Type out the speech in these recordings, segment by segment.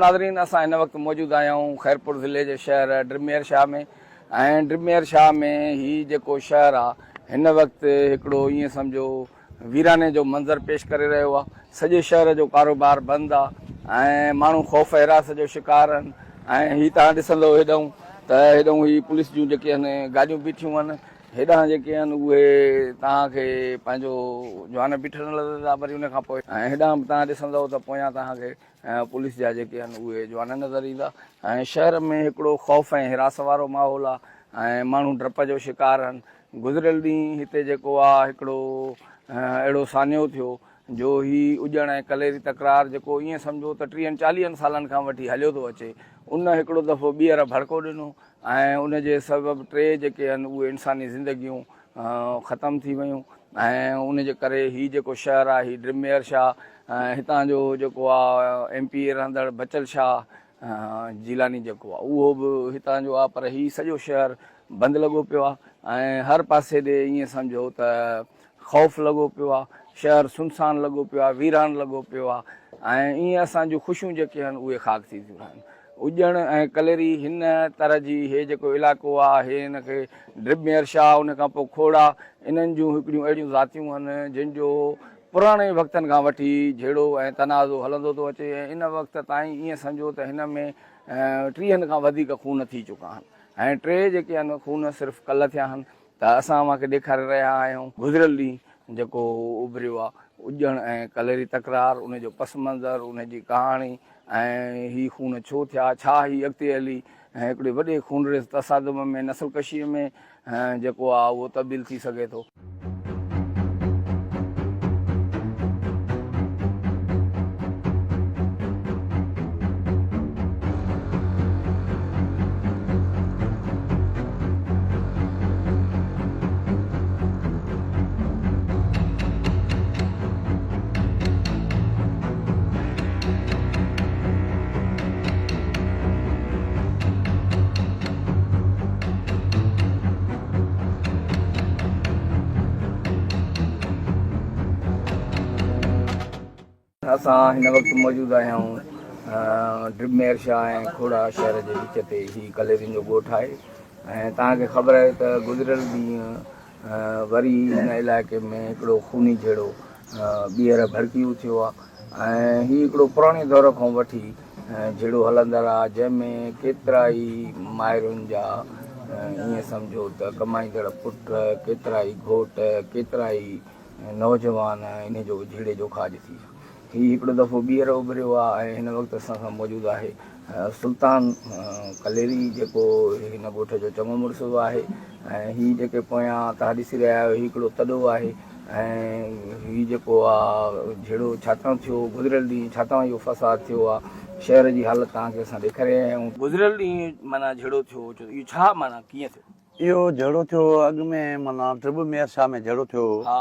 ناظرين اسان هن وقت موجود آهيون خيرپور ضلعي جي شهر ڊرمير شاهه ۾ ۽ ڊرمير شاهه ۾ هي جيڪو شهر آ هن وقت هڪڙو ائين سمجهو ويراني جو منظر پيش ڪري رهيو آ سڄي شهر جو ڪاروبار بند آ ۽ ماڻهو خوف هراس جو شڪار آهن ۽ هي توهان ڏسندو هيڏانهن ته هيڏانهن هي پوليس جون جيڪي آهن گاڏيون بيٺيون آهن هيڏانهن جيڪي آهن اهي توهان کي پنهنجو جوان بيٺل نظر ايندا وري ان کان پوء ۽ هيڏانهن به توهان ڏسندو ته پويان توهان کي پوليس جا جيڪي آهن اهي جوان نظر ايندا ۽ شهر ۾ هڪڙو خوف ۽ هراس وارو ماحول آهي ۽ ماڻهو ڊپ جو شڪار آهن. گذريل ڏينهن هتي جيڪو آهي هڪڙو اهڙو سانحو ٿيو جو هي اڄڻ ۽ ڪليري تڪرار جيڪو ائين سمجهو ته ٽيهن چاليهن سالن کان وٺي هليو ٿو اچي ان هڪڙو دفعو ٻيهر ڀڙڪو ڏنو ۽ ان جي سبب ٽي جيڪي آهن اهي انساني زندگيون ختم ٿي ويون ۽ ان جي ڪري هي جيڪو شهر آهي هي ڊرمير شاهه هتان جو جيڪو آهي ايم پي اي رهندڙ بچل شاهه جيلاني جيڪو آهي اهو به هتان جو آهي پر هي سڄو شهر بند لڳو پيو آهي ۽ هر پاسي ڏي ائين سمجهو ته خوف لڳو پيو آ، شهر سنسان لڳو پيو آ، ويران لڳو پيو آ ۽ ائين اسان جون خوشيون جيڪي آهن اهي خاڪ ٿي ٿيون رهن. اڄڻ ۽ ڪليري هن تر جي هي جيڪو علائقو آ هي هن کي ڊرب مير شاهه ان کان پوء کوڙا انهن جون هڪڙيون اهڙيون ذاتيون آهن جن جو پراڻي وقتن کان وٺي جهيڙو ۽ تنازعو هلندو ٿو اچي ۽ ان وقت تائين ائين سمجهو ته هن ۾ ٽيهن کان وڌيڪ خون ٿي چڪا آهن ۽ ٽي جيڪي آهن خون صرف ڪلهه ٿيا آهن ته اسان اوهان کي ڏيکاري رهيا آهيون. گذريل ڏينهن جيڪو اڀريو آ اڄڻ ۽ ڪليري تڪرار، ان جو پس منظر، ان جي ڪهاڻي ۽ هي خون ڇو ٿيا، ڇا هي اڳتي هلي هڪڙي وڏي خونريز تصادم ۾ نسل ڪشيء ۾ جيڪو آ اهو تبديل ٿي سگهي ٿو. اسان هن وقت موجود آهيون ڊرمير شاهه ۽ کوڙا شهر جي وچ تي هي ڪليرين جو ڳوٺ آهي ۽ توهان کي خبر آهي ته گذريل ڏينهن وري هن علائقي ۾ هڪڙو خوني جهيڙو ٻيهر ڀڙڪي اٿيو آهي ۽ هي هڪڙو پراڻي دور کان وٺي جهيڙو هلندڙ آهي جنهن ۾ ڪيترائي مائرن جا ائين سمجهو ته ڪمائيندڙ پٽ ڪيترائي گهوٽ ڪيترائي نوجوان انهي جو جهيڙي جو کاڄ ٿي ويا. هي هڪڙو دفعو ٻيهر اڀريو آهي ۽ هن وقت اسان سان موجود آهي سلطان ڪليري جيڪو هن ڳوٺ جو چڱو مڙس به آهي ۽ هي جيڪي پويان توهان ڏسي رهيا آهيو هي هڪڙو تڏو آهي ۽ هي جيڪو آ جهيڙو ڇاتان ٿيو گذريل ڏينهن ڇاتان اهو فساد ٿيو آ شهر جي حالت توهان کي اسان ڏيکاري آيا آهيون. گذريل ڏينهن معنيٰ جهيڙو ٿيو اهو ڇا معنيٰ ڪيئن ٿيو؟ اهو جهيڙو ٿيو اڳ ۾ معنيٰ ٽرٻ مير شاهه ۾ جهيڙو ٿيو هو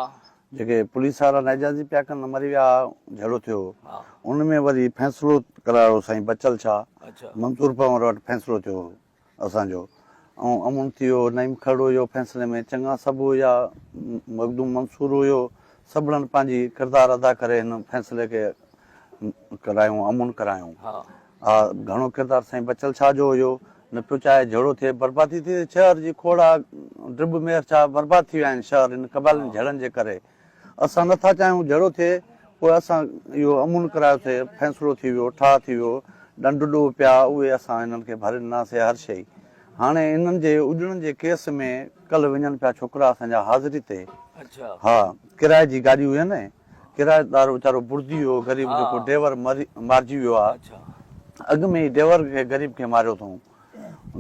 جيڪي پوليس وارا ناجائزي پيا ڪن مري ويا جهيڙو ٿيو هو ان ۾ وري فيصلو ڪرايو سائين بچل شاهه منصور پنهور وٽ فيصلو ٿيو هو اسان جو ۽ امن ٿي ويو نعيم کهڙو هيو فيصلي ۾ چڱا سڀ هيا مخدوم منصور هيو سڀڙن پنهنجي ڪردار ادا ڪري هن فيصلي کي ڪرايون امن ڪرايون ها گهڻو ڪردار سائين بچل شاهه جو هيو نه پيو چاهي جهيڙو ٿئي بربادي ٿي شهر جي کوڙا ڊرٻ مير ڇا برباد ٿي ويا آهن شهر ان قبائلين جهيڙن جي ڪري اسان نه ٿا چاهيون جهيڙو ٿئي پوء اسان اهو امن ڪرايو ٿئي فيصلو ٿي ويو ٺاهه ٿي ويو ڏنڊ ڏوهه پيا اهي اسان هنن کي ڀري ڏناسي هر شئي هاڻي انهن جي اجڙن جي ڪيس ۾ ڪلهه وڃن پيا ڇوڪرا اسان جا حاضري تي ها ڪرائي جي گاڏي هئي نه ڪرائيدار ويچارو بڙدي ويو غريب جيڪو ڊيور مارجي ويو آ اڳ ۾ ئي ڊيور کي غريب کي ماريو اٿئون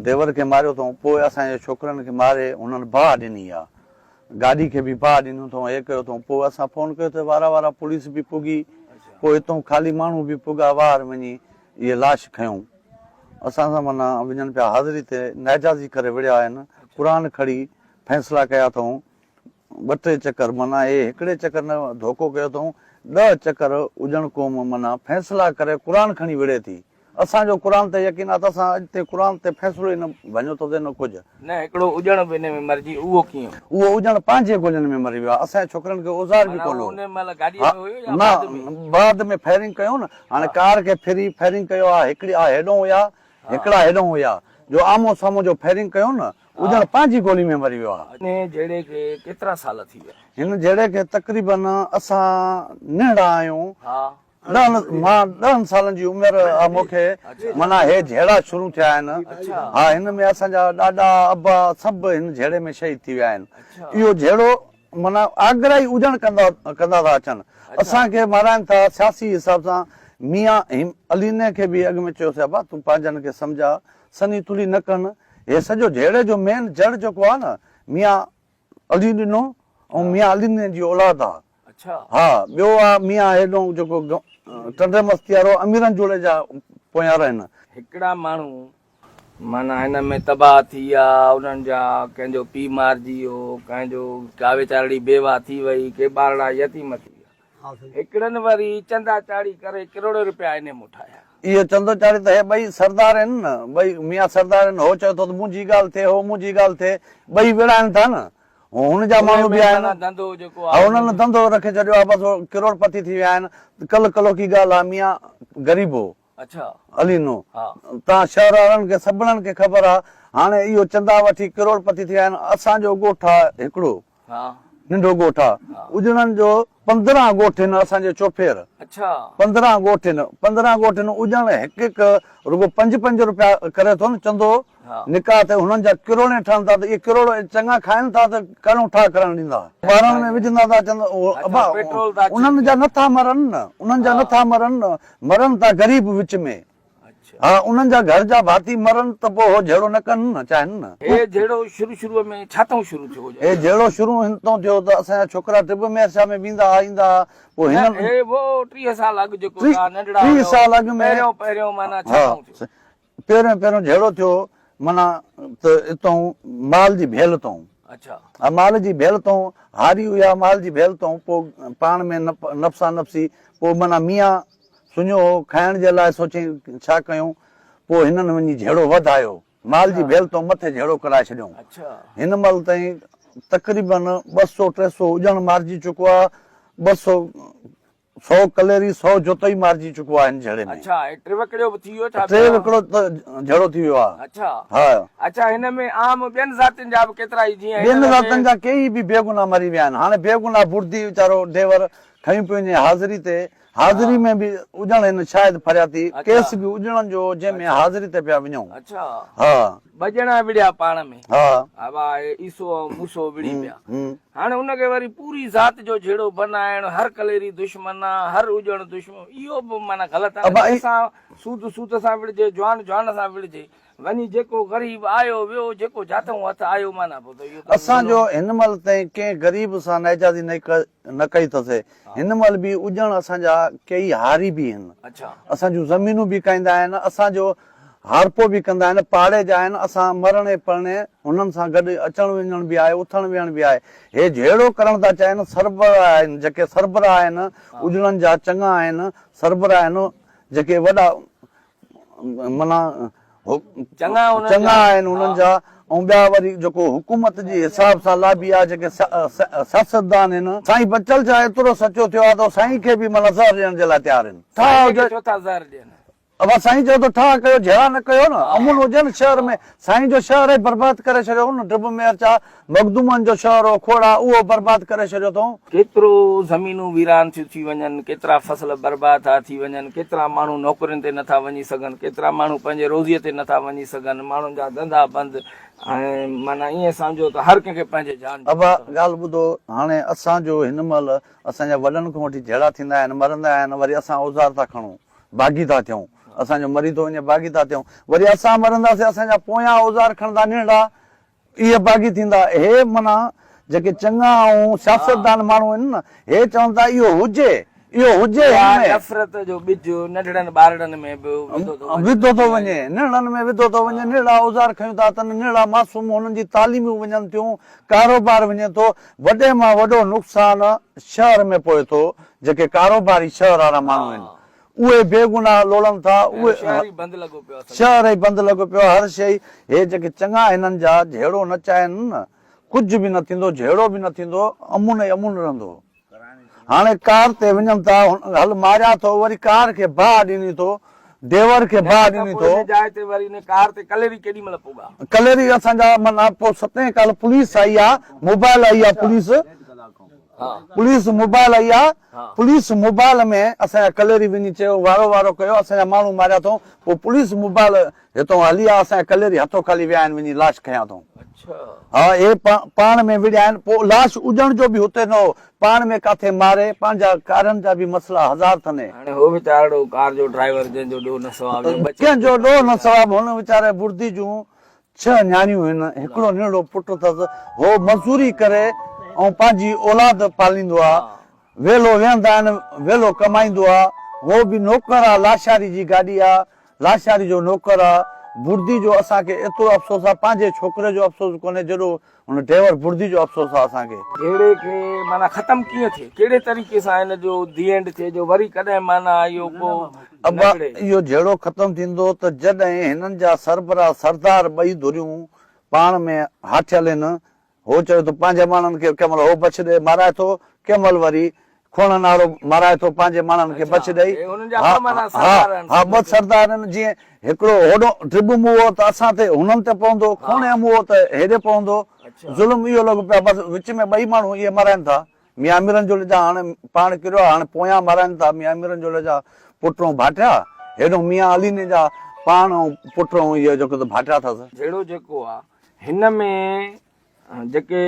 ڊيور کي ماريو اٿئون پوء اسان جي ڇوڪرن کي ماري هنن باهه ڏني آ گاڏي کي به باهه ڏني اٿئون هي ڪيو اٿئون پوء اسان فون ڪيو ته وارا وارا پوليس به پڳي پوء هتون خالي ماڻهو به پڳا واهر وڃي اهي لاش کنيون اسان سان معنيٰ وڃن پيا حاضري تي ناجائزي ڪري وڙهيا آهن قرآن کڙي فيصلا ڪيا اٿئون ٻه ٽي چڪر معنيٰ اهي هڪڙي چڪر نه ڌوڪو ڪيو اٿئون، ڏهه چڪر اجڻ قوم معنيٰ فيصلا ڪري قرآن کڻي وڙهي ٿي. اسان جو قرآن تي يقين آ ته اسان اڄ تائين قرآن تي فيصلو ئي نه ڀڃيو اٿس نه ڪجهه. نه هڪڙو اڄڻ به ان ۾ مرجي اهو ڪيئن؟ اهو اڄڻ پنهنجي گولين ۾ مري ويو آ. اسان جي ڇوڪرن کي اوزار به معنيٰ ڪونه اهو هو. ان مهل گاڏيء ها ۾ هيو يا نه بعد ۾؟ بعد ۾ فائرنگ ڪيو نه. هاڻي ڪار کي ڦري فائرنگ ڪيو آ. هڪڙي آ هيڏهون هيا هڪڙا هيڏهون هيا. جو آمهون سامهون جو فائرنگ ڪيو نه اڄڻ پنهنجي گولي ۾ مري ويو آ. ان جهيڙي کي ڪيترا سال ٿي ويا؟ هن جهيڙي کي تقريبن اسان ننڍڙا آهيون. ها. ڏهن مان ڏهن سالن جي عمر آ مونکي معنيٰ هي جهيڙا شروع ٿيا آهن ها هن ۾ اسان جا ڏاڏا ابا سڀ هن جهيڙي ۾ شهيد ٿي ويا آهن اهو جهيڙو معنيٰ آگرا ئي اجڻ ڪندا ڪندا ٿا اچن اسان کي مارائن ٿا سياسي حساب سان ميان عليني کي به اڳ ۾ چيوسي ابا تون پنهنجن کي سمجهاء سني ٿلهي نه ڪن هي سڄو جهيڙي جو مين جڙ جيڪو آ نه ميان علي ڏنو ۽ ميان علي ڏني جي اولاد آ. ها ٻيو آ ميان هيڏو جيڪو ٽنڊي مستي وارو اميرن جوڙي جا پويان رهن. هڪڙا ماڻهو معنيٰ هن ۾ تباهه ٿي ويا انهن جا ڪنهن جو پيء مارجي ويو ڪنهن جو ڪا ويچارڙي بيواهه ٿي وئي ڪي ٻارڙا يتيم ٿي ويا. هڪڙن وري چندا چاڙهي ڪري ڪروڙين رپيا انهي مون ٺاهيا. اهو چندو چاڙهي ته هي ٻئي سردار آهن نه، ٻئي ميان سردار آهن، هو چوي ٿو ته منهنجي ڳالهه ٿئي، هو منهنجي ڳالهه ٿئي، ٻئي وڙهائن ٿا نه، هن جا ماڻهو به آهن، ها هنن ڌنڌو رکي ڇڏيو آهي، بس هو ڪروڙ پتي ٿي ويا آهن، ڪلهه ڪلهوڪي ڳالهه آهي، ميان غريب هو، علي نو، تان شهر وارن کي سڀنن کي خبر آهي، هاڻي اهو چندا وٺي ڪروڙ پتي ٿي ويا آهن، اسان جو ڳوٺ آهي هڪڙو. ننڍو ڳوٺ آ. اجڙن جو 15 ڳوٺ هن اسان جي چوڦير. 15 ڳوٺ هن 15 ڳوٺ هن اجڙ هڪ هڪ رڳو پنج پنج روپيا ڪري ٿو نه چندو نڪاح تي هنن جا ڪروڙين ٺهن ٿا ته اهي ڪروڙ چڱا کائن ٿا ته ڪهڙو ٺاهه ڪرڻ ڏيندا. ٻارن ۾ وجهندا ٿا اچن ابا انهن جا نٿا مرن نه انهن جا نٿا مرن نه مرن ٿا غريب وچ ۾. ها انهن جا گهر جا ڀاتي مرن ته پوء هو جهيڙو نه ڪن نه چاهين نه. هي جهيڙو شروع شروع ۾ ڇا تئون شروع ٿيو هو؟ هي جهيڙو شروع هن تئون ٿيو ته اسان جا ڇوڪرا ٽب ميرشاهه ۾ ويندا ها ايندا ها پوء نه هنن. هي وو 30 سال اڳ جيڪو توهان ننڍڙا 30 هيو سال اڳ ۾ پهريون پهريون معنيٰ ڇا ها تئون ٿيو؟ پهريون پهريون جهيڙو ٿيو معنيٰ ته اتئون مال جي ڀيل تئون. اڇا. ها مال جي ڀيل تئون هاري هيا مال جي ڀيل تئون پوء پاڻ ۾ نفسا نفسي پوء معنيٰ ميان سڃو هو، کائڻ جي لاء سوچيائين ڇا ڪيون، پوء هنن وڃي جهيڙو وڌايو، مال جي ڀيل تون مٿي جهيڙو ڪرائي ڇڏيائون. هن مهل تائين تقريباً 200 300 اڄڻ مارجي چڪو آهي، 200 سو ڪليري سو جوتوئي مارجي چڪو آهي هن جهيڙي ۾. اڇا هي ٽي وڪڙيو به ٿي ويو ڇا؟ ٽي وڪڙو ته جهيڙو ٿي ويو آهي. اڇا ها. اڇا هن ۾ عام ٻين ذاتين جا به ڪيترا ئي جيئن ٻين ذاتين جا ڪيئي به بيگناهه مري ويا آهن. هاڻي بيگناهه بردي ويچارو ڊيور کنيو پيو وڃي حاضري تي، حاضري ۾ به اجڻ هن شاهد فرياتي ڪيس به اجڻن جو هو جنهن ۾ حاضري تي پيا وڃون. ها. ٻه ڄڻا وڙهيا پاڻ ۾. ها. ابا هي عيسو ۽ موسو وڙهي پيا. هاڻي ان کي وري پوري ذات جو جهيڙو بنائڻ، هر ڪليري دشمن آ، هر اجڻ دشمن، اهو به معنيٰ غلط آ نه. جنهن سان سود سود سان وڙهجي، جوان جوان سان وڙهجي. وڃي جيڪو غريب آيو ويو، جيڪو جاتئون هٿ آيو معنيٰ پوء ته اهو ته اسان جو هن مهل تائين ڪنهن غريب سان ناايجازي نه ڪئي اٿس. هن مهل به اجڻ اسان جا ڪيئي هاري به آهن. اسان جون زمينون به ڪائيندا آهن، اسان جو هارپو به ڪندا آهن، پاڙي جا آهن، اسان مرڻي پرڻي هنن سان گڏ اچڻ وڃڻ به آهي، اٿڻ ويهڻ به آهي. هي جهيڙو ڪرڻ ٿا چاهين، سربراهه آهن، جيڪي سربراهه آهن، اجڻن جا چڱا آهن، سربراهه آهن، جيڪي وڏا معنيٰ چڱا چڱا آهن انهن جا ۽ ٻيا وري جيڪو حڪومت جي حساب سان لابي آهي جيڪي سياستدان آهن. سائين بچل شاهه ايترو سچو ٿيو آهي ته سائين کي به معنيٰ زهر ڏيڻ جي لاء تيار آهن. سائين کي ڇو ٿا زهر ڏين؟ ابا سائين چيو ته ٺاهه ڪيو جهيڙا نه ڪيو نه امن هجي نه شهر ۾ سائين جو شهر ئي برباد ڪري ڇڏيو نه ڊرب ميرچا مخدومن جو شهر هو کوڙا اهو برباد ڪري ڇڏيو اٿئون. ڪيترو زمينون ويران ٿيون ٿي وڃن، ڪيترا فصل برباد ٿا ٿي وڃن، ڪيترا ماڻهو نوڪرين تي نٿا وڃي سگهن، ڪيترا ماڻهو پنهنجي روزيء تي نٿا وڃي سگهن، ماڻهن جا ڌنڌا بند ۽ معنيٰ ائين سمجهو ته هر ڪنهن کي پنهنجي جان جو ابا خطرو. ڳالهه ٻڌو هاڻي اسان جو هن مهل اسان جا وڏن کان وٺي جهيڙا ٿيندا آهن مرندا آهن وري اسان اوزار ٿا کڻون باغي ٿا ٿيون اسان جو مري ٿو وڃي باغي ٿا ٿيون وري اسان مرنداسين اسان جا پويان اوزار کڻندا ننڍڙا اهي باغي ٿيندا. هي معنيٰ جيڪي چڱا ۽ سياستدان ماڻهو آهن نه، هي چون ٿا اهو هجي، اهو هجي هن ۾. نفرت جو ٻج ننڍڙن ٻارڙن ۾ به وڌو ٿو وڃي. وڌو ٿو وڃي، ننڍڙن ۾ وڌو ٿو وڃي، ننڍڙا اوزار کنيون ٿا اٿن، ننڍڙا معصوم هنن جي تعليمون وڃن ٿيون، ڪاروبار وڃي ٿو، وڏي مان وڏو نقصان شهر ۾ پوي ٿو، جيڪي ڪاروباري شهر وارا ماڻهو آهن. اهي بيگناهه لوڙن ٿا اهي شهر ئي بند لڳو پيو آهي شهر ئي بند لڳو پيو آهي هر شيء هي جيڪي چڱا هنن جا جهيڙو نه چاهين نه ڪجهه به نه ٿيندو جهيڙو به نه ٿيندو امن ئي امن رهندو هاڻي ڪار تي وڃن ٿا هل ماريا ٿو وري ڪار کي باهه ڏني ٿو ڊيور کي باهه ڏني ٿو ان جاء تي وري ان ڪار تي ڪليري ڪيڏي مهل پوڳا ڪليري اسان جا معنيٰ پوء ستين ڪال پوليس آئي آ موبائل آئي آ پوليس پوليس موبائل آئي آ پوليس موبائل ۾ اسان جا ڪليري وڃي چيو وارو وارو ڪيو اسان جا ماڻهو ماريا اٿئون پوء پوليس موبائل هتون هلي آ اسان جا ڪليري هٿو خالي ويا آهن وڃي لاش کنيا اٿئون ها اهي پاڻ ۾ وڙهيا آهن پوء لاش اجڻ جو به هتي نه هو پاڻ ۾ ڪاٿي ماري پنهنجا ڪارن جا به مسئلا هزار ٿني. هاڻي هو ويچارڙو ڪار جو ڊرائيور جنهن جو ڏوهه نه ثواب جو ٻچو ڪنهن جو ڏوهه نه ثواب هن ويچاري بڙدي جون ڇهه نياڻيون هن، هڪڙو ننڍڙو پٽ اٿس، هو مزوري ڪري ۽ پنهنجي اولاد پاليندو آ، ويلو ويهندا آهن، ويلو ڪمائيندو آ، هو به نوڪر آ، لاشاري جي گاڏي آ، لاشاري جو نوڪر آ، بڙدي جو اسان کي ايترو افسوس آ، پنهنجي ڇوڪري جو افسوس ڪونهي جيڏو هن ڊرائيور بڙدي جو افسوس آ اسان کي. جهيڙي کي معنيٰ ختم ڪيئن ٿئي؟ ڪهڙي طريقي سان ان جو the end ٿئي جو وري ڪڏهن معنيٰ اهو ڪو نه ابا وڙهي؟ اهو جهيڙو ختم ٿيندو ته جڏهن هنن جا سربراهه سردار ٻئي ڌريون پاڻ ۾ هاٺيل هن، هو چوي ٿو پنهنجي ماڻهن کي ڪنهن مهل هو بڇ ڏئي مارائي ٿو، ڪنهن مهل وري کوڻن وارو مارائي ٿو پنهنجي ماڻهن کي بڇ ڏئي. ها ها ها ٻه سردار آهن جيئن هڪڙو هوڏو ڊٻ موئو ته اسان تي هنن تي پوندو کوڻي موئو ته هيڏي پوندو ظلم اهو لڳو پيو آهي بس وچ ۾ ٻئي ماڻهو اهي مارائن ٿا ميان ميرن جو لڄا هاڻي پاڻ ڪريو آهي هاڻي پويان مارائن ٿا ميان ميرن جو لڄا پٽ ۽ ڀاٽيا هيڏو ميان علي جا پاڻ ۽ پٽ ۽ اهي جيڪو ته ڀاٽيا اٿس. جهيڙو جيڪو آهي هن ۾ جيڪي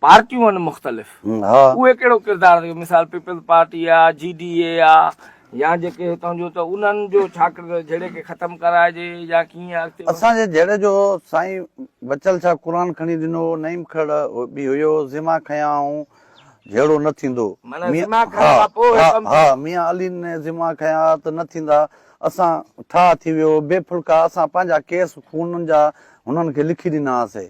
پارٽيون آهن مختلف اهي ڪهڙو ڪردار ادا مثال پيپلز پارٽي آ جي ڊي اي آ يا جيڪي هتان جو ته انهن جو ڇا ڪردار جهيڙي کي ختم ڪرائجي يا ڪيئن اڳتي اسان جي جهيڙي جو سائين بچل شاهه قرآن کڻي ڏنو نعيم کهڙ به هيو ذمہ کنيائون جهيڙو نه ٿيندو معنيٰ ذمہ کڻڻ کان پوء هي ڪم ها ميان علي ني ذمہ کنيا ته نه ٿيندا اسان ٺاهه ٿي ويو بي ڦلڪا اسان پنهنجا ڪيس خونن جا هنن کي لکي ڏنا هئاسي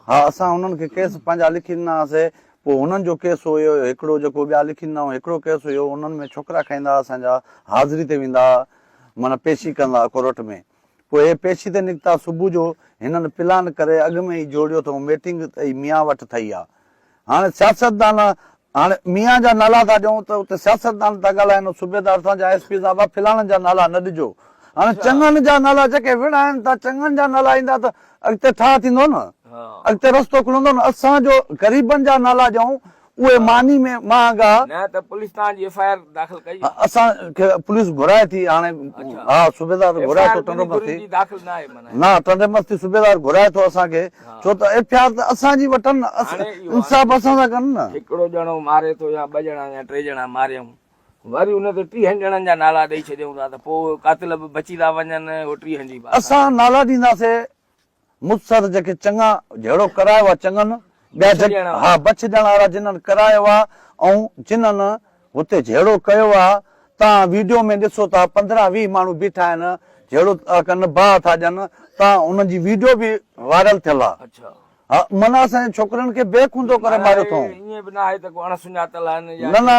ها اسان هنن کي ڪيس پنهنجا لکي ڏنا هئاسي پوء هنن جو ڪيس هيو هڪڙو جيڪو ٻيا لکي ڏنا هڪڙو ڪيس هيو انهن ۾ ڇوڪرا کائيندا هئا اسان جا حاضري تي ويندا هئا معنيٰ پيشي ڪندا هئا ڪورٽ ۾ پوء هي پيشي تي نڪتا صبح جو هنن پلان ڪري اڳ ۾ ئي جوڙيو اٿئون ميٽنگ ته ميان وٽ ٿئي ها هاڻي سياستدان هاڻي ميان جا نالا ٿا ڏيون ته اتي سياستدان ٿا ڳالهائن صوبيدار سان جا ايس پي صاحب فلاڻن جا نالا نه ڏجو هاڻي چڱن جا نالا جيڪي وڙهائن ٿا چڱن جا نالا ايندا ته اڳتي ٺاهه ٿيندو نه اڳتي رستو کلندو نه اسان جو غريبن جا نالا ڏيون اهي ماني ۾ مهانگا. نه ته پوليس توهان جي ايف I R داخل ڪئي. اسان کي پوليس گهرائي ٿي هاڻي ها صوبيدار گهرائي ٿو ٽنڊو مستي داخل نه آهي معنيٰ. نه ٽنڊي مستي صوبيدار گهرائي ٿو اسان کي ڇو ته ايف I R ته اسان جي وٺن نه انصاف اسان سان ڪن نه. هڪڙو ڄڻو ماري ٿو يا ٻه ڄڻا يا ٽي ڄڻا ماريائون وري ان تي ٽيهن ڄڻن جا نالا ڏئي ڇڏيون ٿا ته پوء قاتل به بچي ٿا وڃن هو ٽيهن جي به اسان نالا ڏينداسي مبصر جيڪي چڱا جهيڙو ڪرايو آ چڱن ٻيا جيڪي ها بڇ ڏيڻ وارا جنھن ڪرايو آ ۽ جنھن هتي جهيڙو ڪيو آ تان ويڊيو ۾ ڏسو ٿا 15 20 ماڻهو بيٺا آهن جهيڙو ٿا ڪن باھ ٿا ڏين تان انهن جي ويڊيو به وائرل ٿيل آ ها معنيٰ اسان جي ڇوڪرين کي بي خونڌو ڪري ماريو اٿئون. ائين به نه آهي ته ڪو اڻ سڃاتل آهن يا نه نه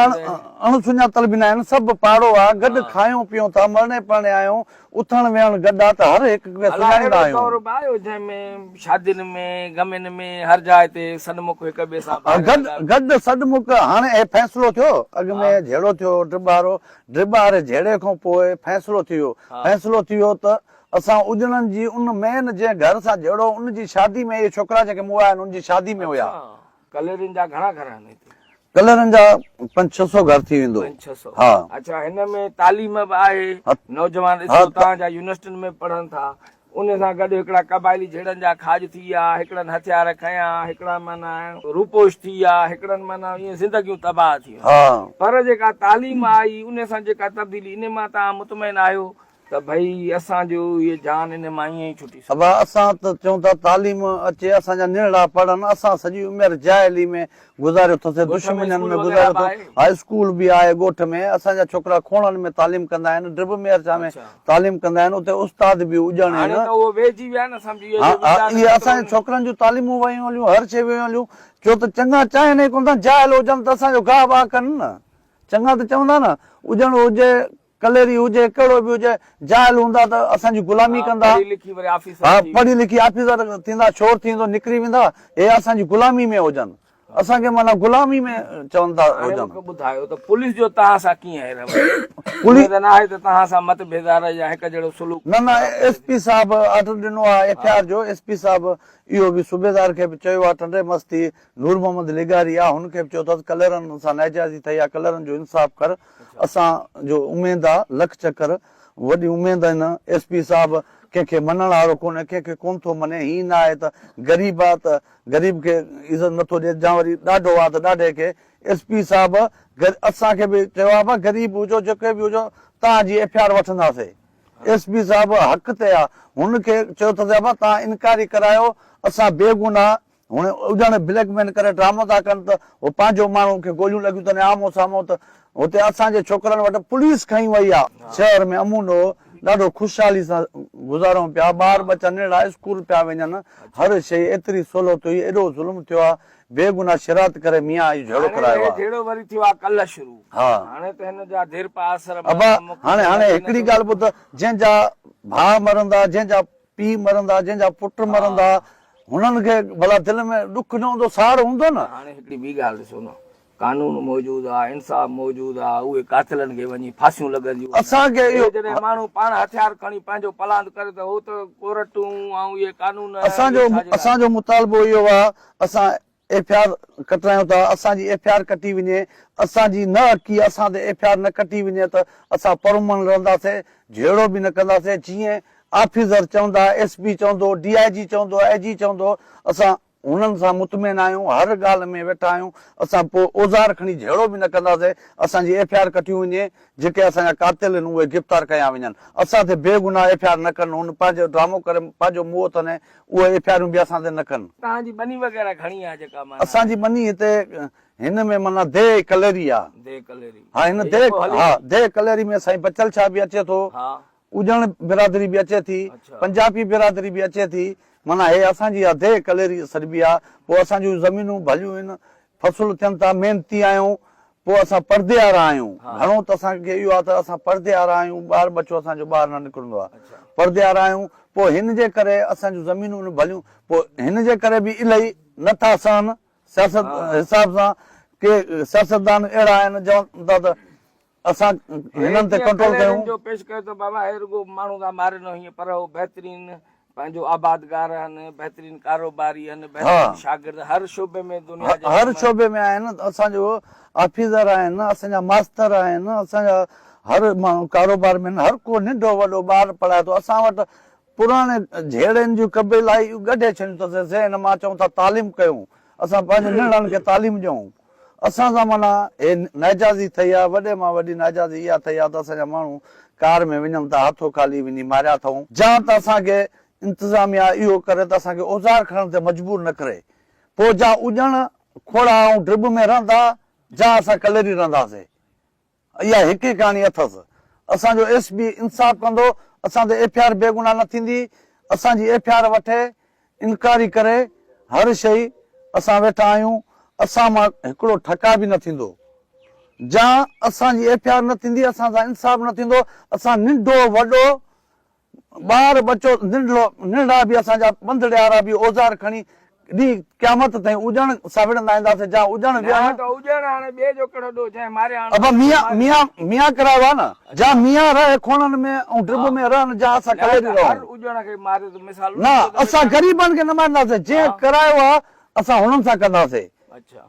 اڻ سڃاتل به نه آهن سڀ پاڙو آ گڏ کايون پيون ٿا مرڻي پرڻي آهيون اٿڻ ويهڻ گڏ آ ته هر هڪ کي الا سڃاڻيندا اهڙو آهيون. دور به آيو جنهن ۾ شادين ۾ غمين ۾ هر جاء تي سڏ مڪ هڪ ٻئي سان ڀائر گڏ لڳا. گڏ سڏ مڪ هاڻي اهي فيصلو ٿيو اڳ ۾ جهيڙو ٿيو ڊٻارو ڊٻاري جهيڙي کان پوء فيصلو ٿي ويو فيصلو ٿي ويو ته اسان اجڙن جي ان مين جنهن گهر سان جهيڙو هو ان جي شادي ۾ اهي ڇوڪرا جيڪي مئا آهن ان جي شادي ۾ هيا. اڇا ڪليرين جا گهڻا گهر آهن هتي؟ ڪليرن جا پنج ڇهه سو گهر ٿي ويندو. پنج ڇهه سو ها. اڇا هن ۾ تعليم به آهي نوجوان ڏسو توهان جا يونيورسٽين ۾ پڙهن ٿا ان سان گڏ هڪڙا قبائلي جهيڙن جا کاڄ ٿي ويا هڪڙن هٿيار کنيا هڪڙا معنيٰ روپوش ٿي ويا هڪڙن معنيٰ ائين زندگيون تباهه ٿي ويون پر جيڪا تعليم آئي ان سان جيڪا تبديلي ان مان توهان مطمئن آهيو ته ڀئي اسان جو هيء جان ان مان ائين ئي ڇٽي سگهي. ابا اسان ته چئون ٿا تعليم اچي اسان جا ننڍڙا پڙهن اسان سڄي عمر جاهلي ۾ گذاريو اٿسي ڳوٺ ۾ دشمنين اسڪول ۾ وغيره گذاريو به اٿو آهي؟ ها اسڪول به آهي ڳوٺ ۾ اسان جا ڇوڪرا کوڻن ۾ تعليم ڪندا آهن ڊرب ميرچا ۾ اڇا. تعليم ڪندا آهن اتي استاد به اڄڻ هاڻي آهن. ته اهو ويهجي ويا نه سمجهه اهي ها جو ها ويچار اهي اسان جي ڪيترو ڇوڪرن جون تعليمون ويون هليون هر شيء ويون هليون ڇو ته چڱا چاهين ئي ڪونه ٿا جاهل هجن ته اسان جو گاهه واهه ڪن نه چڱا ته چوندا نه اڄڻ هجي. ڪليري هجي ڪهڙو به هجي جاهل هوندا ته اسان جي غلامي ڪندا. پڙهي لکي وري آفيسر ها ٿي. پڙهي لکي آفيسر ٿيندا شور ٿيندو نڪري ويندا هي اسان جي غلامي ۾ هجن اسان کي معنيٰ غلامي ۾ چون ٿا هاڻي هجن. مون کي ٻڌايو ته پوليس جو توهان سان ڪيئن آهي رويو؟ پوليس. ائين ته ناهي ته توهان سان مت ڀيدار يا هڪ جهڙو سلوڪ نه نه ايس پي صاحب آرڊر ڏنو آهي ايف I R جو ايس پي صاحب اهو به صوبيدار کي به چيو آهي ٽنڊي مستي نور محمد لغاري آهي هن کي به چيو اٿس ڪلرن سان ناجائزي ٿئي آهي ڪلرن جو انصاف ڪر اسان جو اميد آ لک چڪر وڏي اميد آهن ايس پي صاحب ڪنهن کي مڃڻ وارو ڪونهي ڪنهن کي ڪونه ٿو مڃي هي نه آهي ته غريب آ ته غريب کي عزت نٿو ڏي جا وري ڏاڍو آ ته ڏاڍي کي ايس پي صاحب اسان کي به چيو آ ڀا غريب هجو جيڪي به هجو توهان جي F I R وٺنداسي S P صاحب حق تي آ هن کي چيو اٿس ابا توهان انڪوائري ڪرايو اسان بيگناهه هن اڄاڻي بليڪ مين ڪري ڊرامو ٿا ڪن ته هو پنهنجو ماڻهو کي گوليون لڳيون اٿن آمهون سامهون ته هتي اسان جي ڇوڪرن وٽ پوليس کنئي وئي آ. شهر ۾ امن هو ڏاڍو خوشحالي سان گذارون پيا ٻار ٻچا ننڍڙا اسڪول پيا وڃن هر شئي ايتري سهولت هئي ايڏو ظلم ٿيو آ بيگناهه شرارت ڪري ميان اهو جهيڙو هاڻي ڪرايو هي آ. جهيڙو وري ٿيو آ ڪلهه شروع ها. هاڻي ته هن جا ديرپا اثر ابا هاڻي هاڻي هڪڙي ڳالهه ٻڌ جنهن جا ڀاء مرندا جنهن جا پيء مرندا، جنهن جا پٽ مرندا، هنن کي ڀلا دل ۾ ڏک نه هوندو، ساڙ هوندو نه. هاڻي هڪڙي ٻي ڳالهه ڏسو نه، قانون موجود آ، انصاف موجود آ، اهي قاتلن کي وڃي ڦاسيون لڳنديون آهن. اسان کي اهو. جڏهن ماڻهو پاڻ هٿيار کڻي پنهنجو پلاند ڪري ته هو ته ڪورٽون ۽ اهي قانون اسان جو اهي ڇا جي لاء؟ اسان جو مطالبو اهو آ، اسان ايف I R ڪٽرايون ٿا، اسان جي ايف I R ڪٽي وڃي، اسان جي نه حقي اسان تي ايف I R نه ڪٽي وڃي ته اسان پرامن رهنداسين، جهيڙو به نه ڪنداسين، جيئن آفيسر چوندا، ايس پي چوندو، ڊي I جي چوندو، آء جي چوندو، اسان هنن سان مطمئن آهيون، هر ڳالهه ۾ ويٺا آهيون، اسان پوء اوزار کڻي جهيڙو به نه ڪنداسين، اسان جي ايف I R ڪٽيون وڃي، جيڪي اسان جا قاتل آهن اهي گرفتار ڪيا وڃن، اسان تي بيگناهه ايف I R نه ڪن، هن پنهنجو ڊرامو ڪري پنهنجو منهن اٿن اهي ايف I آرون به اسان تي نه ڪن. توهان جي ٻني وغيره گهڻي آهي جيڪا معنيٰ. اسان جي ٻني هتي هن ۾ معنيٰ ديهه ڪليري آ. ديهه ڪليري. ها هن ديهه ها ديهه ڪليري ۾ سائين بچل شاهه به اچي ٿو. ها. اجڻ برادري به اچي ٿي. پنجابي برادري به اچي ٿي. معنيٰ هي اسان جي اها ديهه ڪليري سڏبي آ. پوء اسان جون زمينون ڀليون آهن. فصل ٿين ٿا، محنتي آهيون، پوء اسان پردي وارا آهيون، گهڻو ته اسان کي اهو آهي ته اسان پردي وارا آهيون، ٻار ٻچو اسان جو ٻاهر نه نڪرندو آهي، پردي وارا آهيون، پوء هن جي ڪري اسان جون زمينون نه ڀليون، پوء هن جي ڪري به الائي نه ٿا سهن، سياست حساب سان ڪي سياستدان اهڙا آهن چون ٿا ته اسان هنن تي ڪنٽرول ڪيون. جو پيش ڪيو ته بابا هي رڳو ماڻهو ٿا مارين هيئن پر هو بهترين پنهنجو آبادگار آهن بهترين ڪاروباري آهن بهترين شاگرد هر شعبي ۾ دنيا جي هر شعبي ۾ آهن اسان جو آفيسر آهن اسان جا ماستر آهن اسان جا هر ماڻهو ڪاروبار ۾ هر ڪو ننڍو وڏو ٻار پڙهائي ٿو اسان وٽ پراڻي جهيڙن جون قبيلائي ڳڍي ڇڏيون اٿس ذهن مان چئون ٿا تعليم ڪيون اسان پنهنجي ننڍڙن کي تعليم ڏيون اسان سان معنيٰ هي ناجائزي ٿئي آ، وڏي مان وڏي ناجائزي اها ٿئي آ ته اسان جا ماڻهو ڪار ۾ وڃن ٿا هٿو خالي وڃي ماريا اٿئون. جا ته اسان کي انتظاميا اهو ڪري ته اسان کي اوزار کڻڻ تي مجبور نه ڪري. پوء جا اڄڻ، کوڙا ۽ ڊرٻ ۾ رهندا، جا اسان ڪليري رهنداسين. اها هڪ ئي ڪهاڻي اٿس. اسان جو ايس پي انصاف ڪندو، اسان تي ايف I R بيگناهه نه ٿيندي، اسان جي ايف I R وٺي، انڪوائري ڪري، هر شئي اسان ويٺا آهيون، اسان مان هڪڙو ٺڪاء به نه ٿيندو. جا اسان جي ايف I R نه ٿيندي، اسان سان انصاف نه ٿيندو، اسان ننڍو وڏو ٻار ٻچو ننڍڙو ننڍڙا به اسان جا ٻنڌڙيارا به اوزار کڻي ڏينهن قيامت تائين اجڻ سان وڙهندا اينداسين جا اجڻ نه ويهڻ. ته اجڻ هاڻي ٻئي جو ڪهڙو ڏوهه جنهن ماريا هڻ ابا ميان ميان ميان ڪرايو آ نه جا ميان رهي کوڻن ۾ ۽ ڊرٻ ۾ رهن جا اسان نه ڪليري ته رهون. هر اجڻ کي ماريو ته مثال نه اسان غريبن کي نه مارينداسين جنهن ڪرايو آ اسان هنن سان ڪنداسين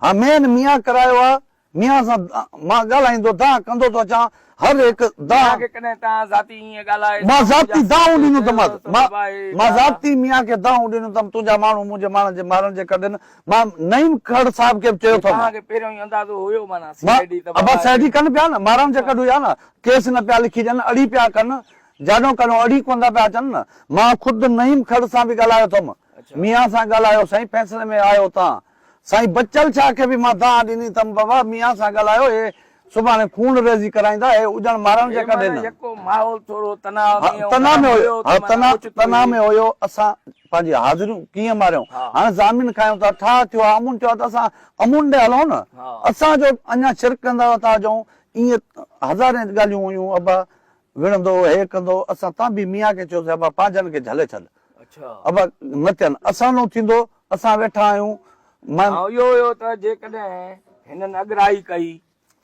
ها مين ميان ڪرايو آ ميان سان مان ڳالهائيندو دانهن ڪندو ٿو اچان، هر هڪ دانهن. ميان کي ڪڏهن توهان ذاتي ائين ڳالهائي مان ذاتي دانهون ڏنيون اٿم مان ذاتي ميان کي دانهون ڏنيون اٿم، تنهنجا ماڻهو منهنجي ماڻهن جي مارڻ جي ڪڍ آهن، مان نعيم کهڙ صاحب کي به چيو اٿم. توهان کي پهريون ئي اندازو هيو معنيٰ سي I D ته ابا سي I D ڪن پيا نه، مارڻ جي ڪڍ هيا نه، ڪيس نه پيا لکي ڏين، اڙي پيا ڪن، جاڏو ڪڏو اڙي ڪونه ٿا پيا اچن نه، مان خود نعيم کهڙ سان به ڳالهايو اٿم، ميان سان ڳالهايو سائين فيصلي ۾ آيو تان سائين بچل شاهه کي به مان دانهن ڏني تم بابا ميان سان ڳالهايو هي سڀاڻي خون ريزي ڪرائيندا هي اجڻ مارڻ جي هي ڪڍي معنيٰ نه. يڪو ماحول ٿورو تناء ۾ ۽ تناء گرم ۾ هيو هيو ته ها معنيٰ تناء اوچتو تناء هي. ۾ هيو اسان پنهنجي حاضريون ڪيئن ماريون هاڻي ضامن کايون ٿا ٺاهه ٿيو آهي امن ٿيو آهي ته اسان امن ڏي هلون نه اسان جو اڃا شرڪ ڪندا ٿا اچون ائين هزارين ڳالهيون هيون ابا. وڙهندو هي ڪندو اسان تان به ميان کي چيوسين ابا پنهنجن کي جهلي ڇڏ ابا نه ٿين اسان نو ٿيندو اسان ويٺا آهيون مان. ها اهو هيو ته جيڪڏهن هنن اڳرائي ڪئي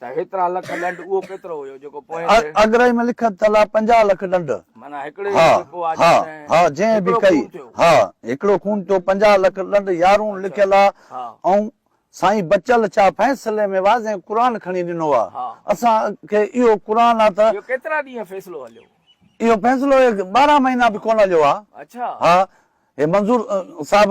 ته هيترا لک ڏنڊ اهو ڪيترو هيو جيڪو پوئين تي. اڳرائي ۾ لکت ٿيل آهي 50 لک ڏنڊ. معنيٰ هڪڙي ها جيڪو آهي ها جيڪڏهن ها جنهن به هڪڙو ڪئي خون ٿيو. ها هڪڙو خون ٿيو 50 لک ڏنڊ يارهون لکيل آهي ۽ سائين بچل ڇا فيصلي ۾ واضح قرآن کڻي ڏنو آ اسان کي اهو قرآن آ ته. اهو ڪيترا ڏينهن فيصلو هليو؟ اهو فيصلو 12 مهينا به ڪونه هليو آ. اڇا. ها هي منظور صاحب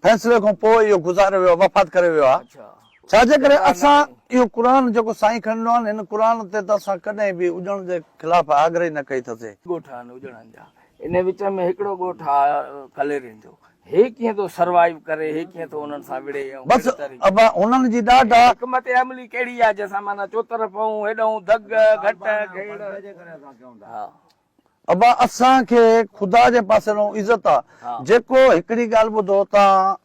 فيصلي کان پوء اهو گذاري ويو آ وفات ڪري ويو آ. اڇا. ڇا جي ڪري اسان اهو قرآن جيڪو سائين کڻي ڏنو آ نه هن قرآن تي ته اسان ڪڏهن به اجڻ جي خلاف آگرهي نه ڪئي اٿسي. ڳوٺ آهن اجڻن جا ان وچ ۾ هڪڙو ڳوٺ آ ڪليرين جو هي ڪيئن ٿو سروائيو ڪري، هي ڪيئن ٿو انهن سان وڙهي ۽ بس ڪهڙي طريقي. ابا هنن جي ڏاڍ آ. حڪمت عملي ڪهڙي آ جنهن سان معنيٰ چوطرف ائون هيڏئون دڳ، گهٽ، گهيڙ. ها. ابا اسان کي خدا جي پاسي ڏانهن عزت آ. جيڪو هڪڙي ڳالهه ٻڌو تان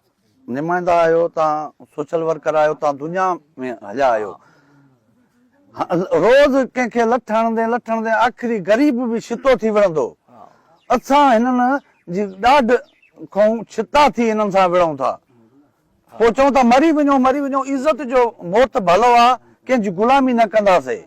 نمائندا آهيو تان سوشل ورڪر آهيو تان دنيا ۾ هليا آهيو. روز ڪنهن کي لٺ هڻندين لٺ هڻندين آخري غريب به ڇتو ٿي وڙهندو. اسان هنن جي ڏاڍ کان ڇتا ٿي هنن سان وڙهون ٿا. پوء چئون ٿا مري وڃو مري وڃو عزت جو موت ڀلو آ ڪنهن جي غلامي نه ڪنداسي.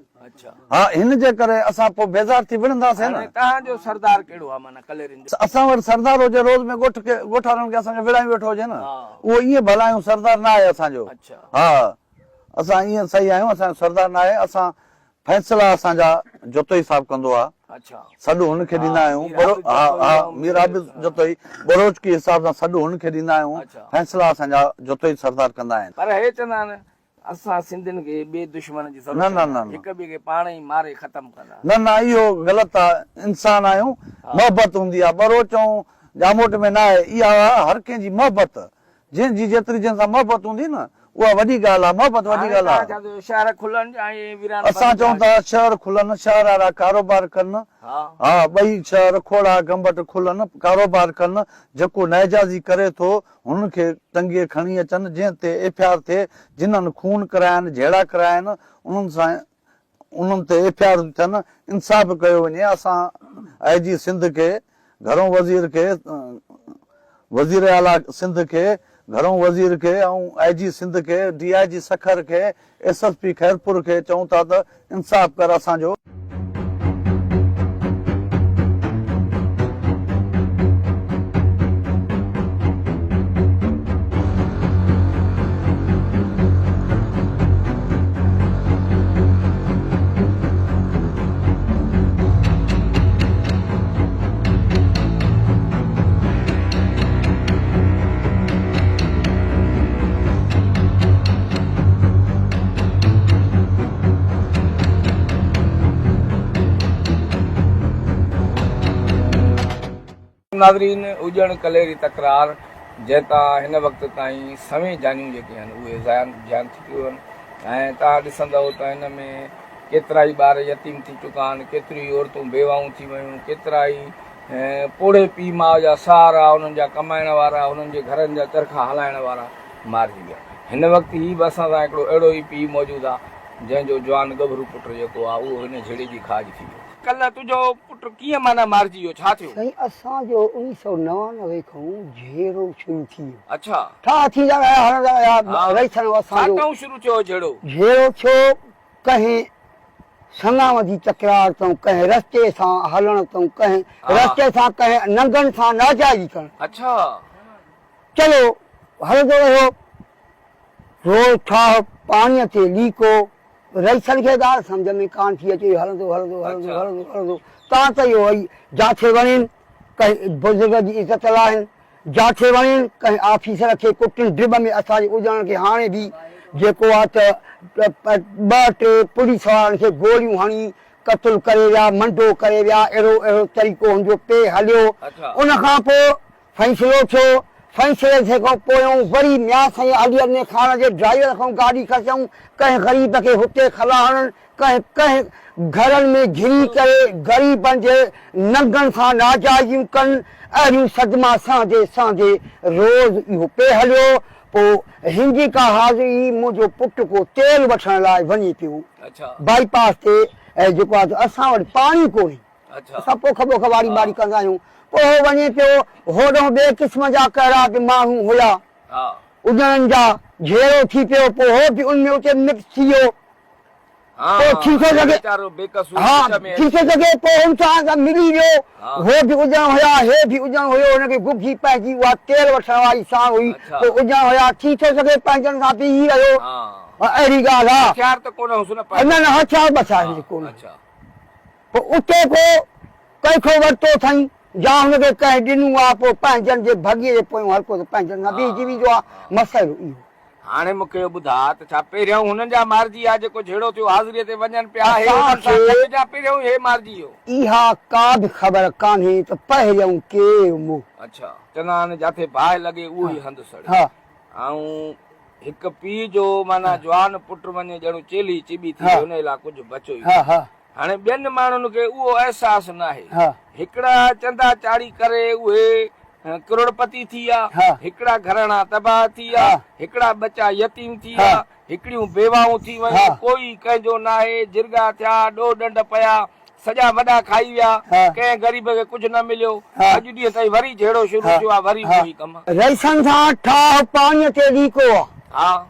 ها هن جي ڪري اسان پوء بيزار ٿي وڙهنداسي نه. هاڻي توهان جو سردار ڪهڙو آ معنيٰ ڪليرين جو؟ اسان وٽ سردار هجي روز ۾ ڳوٺ کي ڳوٺارن کي اسان کي وڙهايون ويٺو هجي نه اهو ائين ڀلايون سردار نه آهي اسان جو. ها اسان ائين صحيح آهيون اسان جو سردار نه آهي اسان فيصلا اسان جا جتوئي صاحب ڪندو آ سڏ هن کي ڏيندا آهيون ها ها مير عابد جتوئي ٻروچڪي حساب سان سڏ هن کي ڏيندا آهيون فيصلا اسان جا جتوئي سردار ڪندا آهن. پر هي چوندا آهن اسان سنڌين کي ٻئي دشمن جي ضرورت نه نه هڪ ٻئي کي پاڻ ئي ماري ختم ڪندا. نه نه اهو غلط آ انسان آهيون محبت هوندي آ ٻروچ ۽ ڄاموٽ ۾ نه آهي اها آ هر ڪنهن جي محبت جنهن جي جيتري جنهن سان محبت هوندي نه اها وڏي ڳالهه آهي، محبت وڏي هاڻي ڳالهه توهان آهي. ڇا چئو شهر کلن يا ائين ويران بند اسان چئون ٿا شهر کلن، شهر وارا ڪاروبار ڪن، ها ٻئي شهر کوڙا گنبٽ کلن، ڪاروبار ڪن، جيڪو ناجائزي ڪري ٿو هن کي ٽنگي کڻي اچن، جنهن تي ايف I R ٿئي، جنھن خون ڪرايا آهن، جهيڙا ڪرايا آهن، انهن سان انهن تي ايف I R ٿين، انصاف ڪيو وڃي، اسان آء جي سنڌ کي، گهرو وزير کي، وزير اعليٰ سنڌ کي، گهرو وزير کي ۽ آء جي سنڌ کي، ڊي I جي سکر کي، ايس ايس پي خيرپور کي چئون ٿا ته انصاف ڪر اسان جو. ناظرين اجڻ ڪليري تڪرار جنهن تان هن وقت تائين سوين جانيون جيڪي آهن اهي زيان جان ٿي چڪيون آهن ۽ توهان ڏسندؤ ته هن ۾ ڪيترائي ٻار يتيم ٿي چڪا آهن ڪيتريون ئي عورتون بيواهون ٿي ويون ڪيترائي پوڙهي پيء ماء جا سهارا انهن جا ڪمائڻ وارا انهن جي گهرن جا چرخا هلائڻ وارا مارجي ويا هن وقت هي به اسان سان هڪڙو اهڙو ئي پيء موجود آهي جنهن جو جوان ڳڀرو پٽ جيڪو آهي اهو هن جهيڙي جي کاڄ ٿي ويو. ڪلهه تنهنجو پٽ ڪيئن معنيٰ مارجي ويو ڇا ٿيو؟ سائين اسان جو 1999 کان جهيڙو شروع ٿي ويو. اڇا. ٺاهه ٿيندا رهيا هلندا رهيا رئيسن اسان جو. ڇا تئون شروع ٿيو هو جهيڙو؟ جهيڙو ٿيو ڪنهن سڱاوء جي تڪرار تئون ڪنهن رستي سان هلڻ تئون ڪنهن رستي سان ڪنهن ننگن سان ناجائزي ڪرڻ. اڇا. چلو هلندو رهيو. روز ٺاهه پاڻيء تي ليڪو. رئيسن کي ڳالهه سمجهه ۾ ڪانه ٿي اچي. هلندو هلندو هلندو هلندو هلندو تان ته اهو وئي جاٿي وڻين ڪنهن بزرگ جي عزت لاهين جاٿي وڻين ڪنهن آفيسر کي ڪٽين ڊٻ ۾ اسان جي اجڙڻ کي هاڻي به جيڪو آ ته ٻه ٽي پوليس وارن کي گوليون هڻي قتل ڪري ويا منڊو ڪري ويا اهڙو اهڙو طريقو هن جو پئي هليو ان کان پوء فيصلو ٿيو، فيصلي ٿئي کان پويون وري ميان سائين علي ارني خان جي ڊرائيور کان گاڏي کسيائون، ڪنهن غريب کي هتي کلا هڻن، ڪنهن ڪنهن گهرن ۾ گهري ڪري غريبن جي ننگن سان ناجائزيون ڪن، اهڙيون صدما سهندي سهندي روز اهو پئي هليو، پوء هن جي ڪا حاضري منهنجو پٽ ڪو تيل وٺڻ لاء وڃي پيو، بائي پاس تي جيڪو آهي اسان وٽ پاڻي ڪونهي. اسان پوک ٻوک واري ٻاري ڪندا آهيون. پوء هو وڃي پيو، هوڏهون ٻئي قسم جا ڪهڙا به ماڻهو هيا، اڄڻن جا جهيڙو ٿي پيو، پوء هو به ان ۾ اتي مڪس ٿي ويو. پوء ٿي ٿو سگهي، ها ٿي ٿو سگهي پوء هن سان ملي ويو، هو به اڄڻ هيا، هي به اڄڻ هيو، هن کي گگهي پنهنجي اها تيل وٺڻ واري ساڻ هئي، پوء اڄڻ هيا، ٿي ٿو سگهي پنهنجن سان بيهي رهيو، اهڙي ڳالهه آ. هٿيار ته ڪونه هوس نه پنهنجو. نه نه هٿيار بس آهي ڪونه. پوء اتي ڪو ڪنهن کان ورتو اٿائين يا هن کي ڪنهن ڏنو آ، پوء پنهنجن جي ڀڳيء جي پويون هر ڪو ته پنهنجن سان بيهجي ويندو آ، مسئلو اهو. هاڻي مون کي اهو ٻڌاء ته ڇا پهريائون هنن جا مارجي ويا جيڪو جهيڙو ٿيو حاضريء تي وڃن پيا هي انهن سان گڏ يا پهريائون هي مارجي ويو؟ اها ڪا به خبر ڪانهي ته پهريائون ڪير مئو. اڇا. چوندا آهن جاٿي باهه لڳي اهو ئي هنڌ سڙي. آئون هڪ پيء جو معنيٰ جوان پٽ وڃي ڄڻ چيلهي چٻي ٿي ويو انهيء لاء ڪجهه بچيو ئي ڪونه. هاڻي ٻين ماڻهن کي اهو احساس ناهي. هڪڙا چندا چاڙهي ڪري اهي ڪروڙپتي ٿي ويا، هڪڙا گهراڻا تباهه ٿي ويا، هڪڙا ٻچا يتيم ٿي ويا، هڪڙيون بيواهون ٿي ويون، ڪوئي ڪنهن جو ناهي، جرڳا ٿيا، ڏوهه ڏنڊ پيا، سڄا وڏا کائي ويا، ڪنهن غريب کي ڪجهه نه مليو. اڄ ڏينهن تائين وري جهيڙو شروع ٿيو آهي، وري اهو ئي ڪم. رئيسن سان ٺاهه پاڻيء تي ليڪو آ.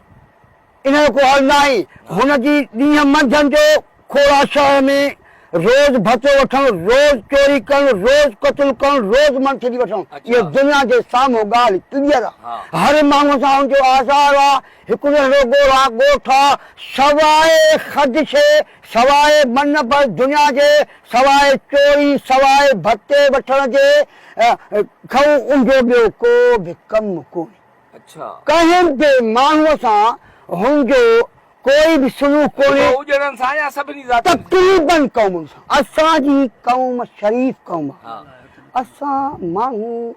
ان جو ڪو حل ناهي. هن جي ڏينهن منجهند جو کوڙا شهر ۾ روز ڀتو وٺڻ، روز چوري ڪرڻ، روز قتل ڪرڻ، روز منٿلي وٺڻ اهو دنيا جي سامهون ڳالهه ڪليئر آ. هر ماڻهو سان هن جو آزار آ. هڪ ننڍڙو ڳوڙها ڳوٺ آ. سواء خدشي، سواء من بر دنيا جي، سواء چوري، سواء ڀتي وٺڻ جي کئون ان جو ٻيو ڪو به ڪم ڪونهي. ڪنهن به ماڻهوء سان هن جو ڪوئي به سلوڪ ڪونهي. رڳو اجڙن سان يا سڀني ذاتين سان؟ تقريباً قومن سان. اسان جي قوم شريف قوم آهي. اسان ماڻهو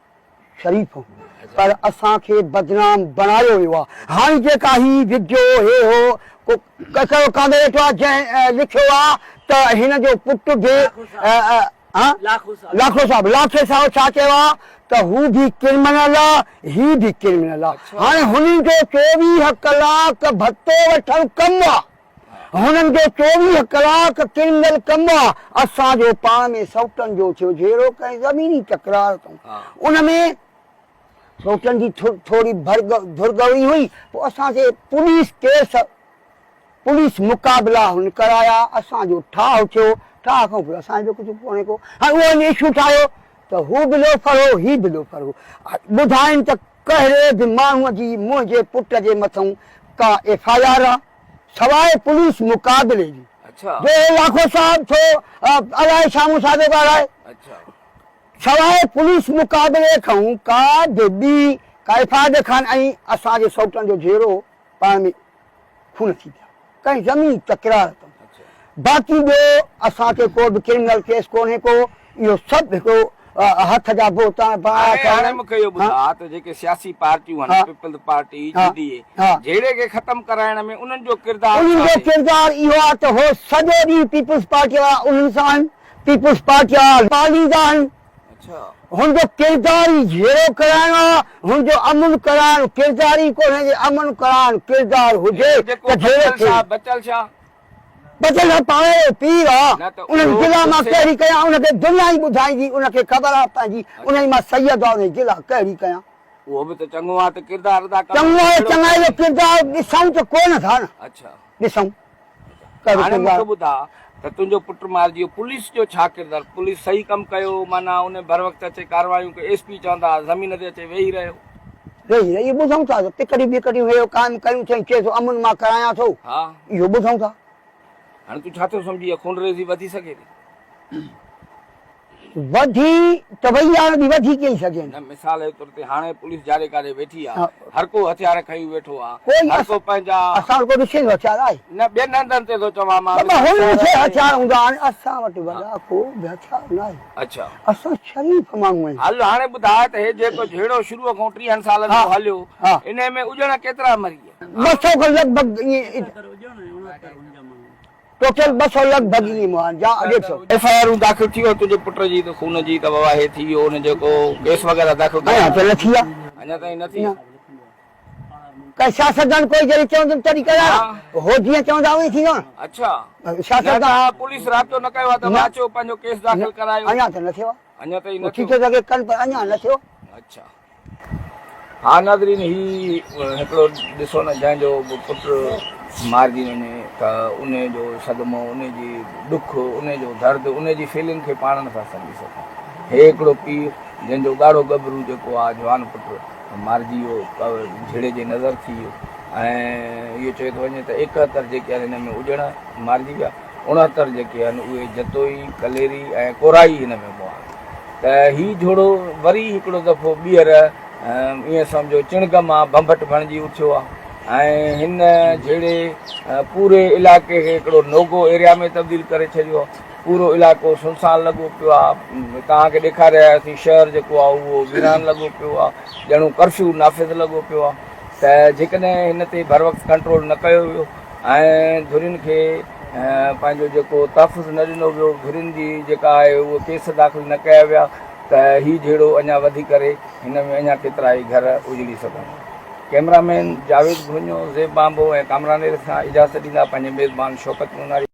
شريف آهيون پر اسان کي بدنام بڻايو ويو آهي. هاڻي جيڪا هي وڊيو هي هو ڪو ڪهڙو ڪاندو ويٺو آهي جنهن لکيو آهي ته هن جو پٽ به لاکو صاحب لاکي صاحب ڇا چيو آ ته هو به ڪرمنل آ هي به ڪرمنل آ هاڻي هنن جو 24 ڪلاڪ ڀتو وٺڻ ڪم آ هنن جو 24 ڪلاڪ ڪرمنل ڪم آ اسان جو پاڻ ۾ سئوٽن جو ٿيو جهيڙو ڪنهن زميني تڪرار تون ان ۾ سئوٽن جي ٿوري ڌرڳوري هئي پوء اسان کي پوليس ڪيس پوليس مقابلا هن ڪرايا، اسان جو ٺاهه ٿيو، ٺاهه کان پوء اسان جو ڪجهه ڪونهي ڪو. هاڻي اهو هن اشو ٺاهيو ته هو به لوفر هو، هي به لوفر هو. ٻڌائين ته ڪهڙي به ماڻهوء جي منهنجي پٽ جي مٿئون ڪا ايف I R آ، سواء پوليس مقابلي جي. جو هو لاکو صاحب ٿو الائي ڇا مون سان ٿو ڳالهائي. سواء پوليس مقابلي کان ڪا به ٻي ڪا ايف I R ڏيکارين ۽ اسان جي سئوٽن جو جهيڙو هو پاڻ ۾. خون ٿي پيا ڪنهن زميني تڪرار تان باقي ٻيو اسان تي ڪو به ڪرمنل ڪيس ڪونهي ڪو اهو سڀ هڪڙو هٿ جا بهتان بڻايا هاڻي هاڻي مونکي اهو ٻڌاء ته جيڪي سياسي پارٽيون آهن پيپلز پارٽي جي ڊي اي جهيڙي کي ختم ڪرائڻ ۾ انهن جو ڪردار انهن جو ڪردار اهو آهي ته هو سڄو ڏينهن پيپلز پارٽي وارا انهن سان آهن پيپلز پارٽي وارا پاليندا آهن هن جو ڪردار ئي جهيڙو ڪرائڻ آ، هن جو امن ڪرائڻ ڪردار ئي ڪونهي، جي امن ڪرائڻ ڪردار هجي ته جهيڙو ٿئي. بچل شاهه بچل شاهه پاڻ جو پير آ، ان جي گلا مان ڪهڙي ڪيان، ان کي دنيا ئي ٻڌائيندي، ان کي خبر آ پنهنجي، انهي مان سيد آ، ان جي گلا ڪهڙي ڪيان. اهو به ته چڱو آ ته ڪردار ادا ڪندو. چڱو آ چڱائي جو ڪردار ڏسون ته ڪونه ٿا نه. ڏسون ڪهڙو هاڻي ڪردار. مونکي ٻڌاء ته تنهنجو پٽ مارجي ويو پوليس جو ڇا ڪردار پوليس صحيح ڪم ڪيو معنيٰ ان بروقت اچي ڪاروايون ڪيون ايس پي چوندا زمين تي اچي ويهي رهيو. ويهي رهيو اهو ٻڌون ٿا ته پڪڙيون ٻڪڙيون هيو قائم ڪيون اٿئي چئي ٿو امن مان ڪرايان ٿو اهو ٻڌون ٿا. هاڻي تون ڇا ٿو سمجهين اها خونريزي وڌي سگهي ٿي؟ وڌي ته وئي آ نه وڌي ڪيئن سگهي. نه مثال جي طور تي هاڻي پوليس جاڏي ڪاڏي ويٺي آ هر ڪو هٿيار کنيو ويٺو آ هر ڪو پنهنجا. اسان وٽ ڪو ڏسي جو هٿيار آهي. نه ٻين هنڌن تي ٿو چوان مان. بابا هن کي هٿيار هوندا آهن اسان وٽ وڏا ڪو به هٿيار ناهي. اڇا. اسان شريف ماڻهو آهيون. هل هاڻي ٻڌاء ته هي جيڪو جهيڙو شروع کان ٽيهن سالن کان هليو انهي ۾ اڄڻ ڪيترا مري ويا. 200 کان لڳ ڀڳ ائين. ٽوٽل 200 لڳ ڀڳ ائين مئا آهن يا 150. ايف I آرون داخل ٿي ويو تنهنجي پٽ جي ته خون جي ته بابا هي ٿي ويو ان جو ڪو ڪيس وغيره داخل اڃا ته نه ٿي آ. اڃا تائين نه ٿي. ڪنهن سياستدان ڪوئي جڏهن چوندم تڏهن ڪرايان هو جيئن چوندا اونئين ٿيندو نه. اڇا سياستدان نه توهان پوليس رابطو نه ڪيو آهي ته ڀا اچو پنهنجو ڪيس داخل ڪرايو. اڃا ته نه ٿيو آهي. اڃا تائين نه ٿي ٿيو. ٿو سگهي ڪن پر اڃا نه ٿيو. اڇا ها ناظرين هي هڪڙو ڏسو نه جنهن جو به پٽ مارجي وڃي ته ان جو صدمو ان جي ڏک ان جو درد ان جي فيلنگ کي پاڻ نٿا سمجهي سگهون. هي هڪڙو پيء جنهن جو ڳاڙهو ڳڀرو جيڪو آهي جوان پٽ مارجي ويو، جهيڙي جي نظر ٿي ويو ۽ اهو چيو ٿو وڃي ته 71 جيڪي آهن هن ۾ اجڙ مارجي ويا، 69 جيڪي آهن اهي جتوئي، ڪليري ۽ ڪورائي هن ۾ مئا ته هي جهيڙو وري هڪڙو دفعو ٻيهر ائين سمجهو چڻگ مان ڀنڀٽ بڻجي اٿيو آهي ۽ هن جهيڙي پوري علائقي کي هڪڙو نوگو ايريا ۾ تبديل ڪري ڇڏيو آهي. پورو علائقو سنسان لڳو پيو آ، توهان کي ڏيکاري آياسين شهر جيڪو آ اهو ويران لڳو پيو آ، ڄڻو ڪرفيو نافذ لڳو پيو آ ته جيڪڏهن هن تي بروقت ڪنٽرول نه ڪيو ويو ۽ ڌرين کي پنهنجو جيڪو تحفظ نه ڏنو ويو، ڌرين جي جيڪا آهي اهو ڪيس داخل نه ڪيا ويا ته هي جهيڙو اڃا وڌي ڪري هن ۾ اڃا ڪيترائي گهر اجڙي سگهن ٿا. ڪئميرا مين جاويد گهوڃو، زيب بانبو ۽ ڪامران ايرس کان اجازت ڏيندا پنهنجي ميزبان شوڪت نوناري.